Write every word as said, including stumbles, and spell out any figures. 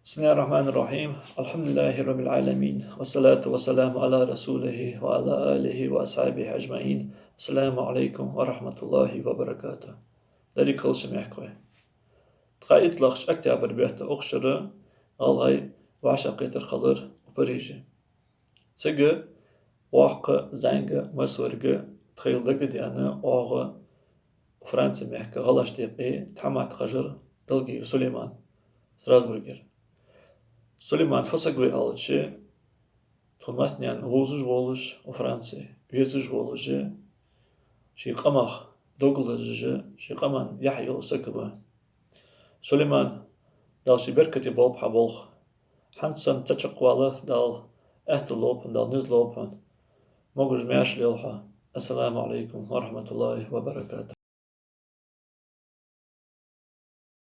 بسم الله الرحمن الرحيم. الحمد لله رب العالمين. والصلاة والسلام على رسوله وعلى آله وأصحابه أجمعين. السلام عليكم ورحمة الله وبركاته. Деррига хилча мехкахой. Ткъаь иттлагӀча октябрь бетта укх шера гӀалгӀай вӀашагӀкхетар хилар Париже. Цига воккха, зӀамига, массаварга тхоайла дагадена, оаха Франце мехка гӀалгӀашта юкъе тхьамада хержар Долгиев Сулейман, Страсбургера. Сулейман фу саг ва аьлча, тхона массанена вовзаш волаш ва Франце, везаш волаш, ший къамах дог лазаш, ший къаман яхь йола саг ва. Сулейман, Дала ший беркате болба хьа болх. ХӀанз санна ца чакхвала Дала аьттув лолба хьона, Дала низ лолба хьона. Могаш-маьрша лела хьо. السلام عليكم ورحمة الله وبركاته.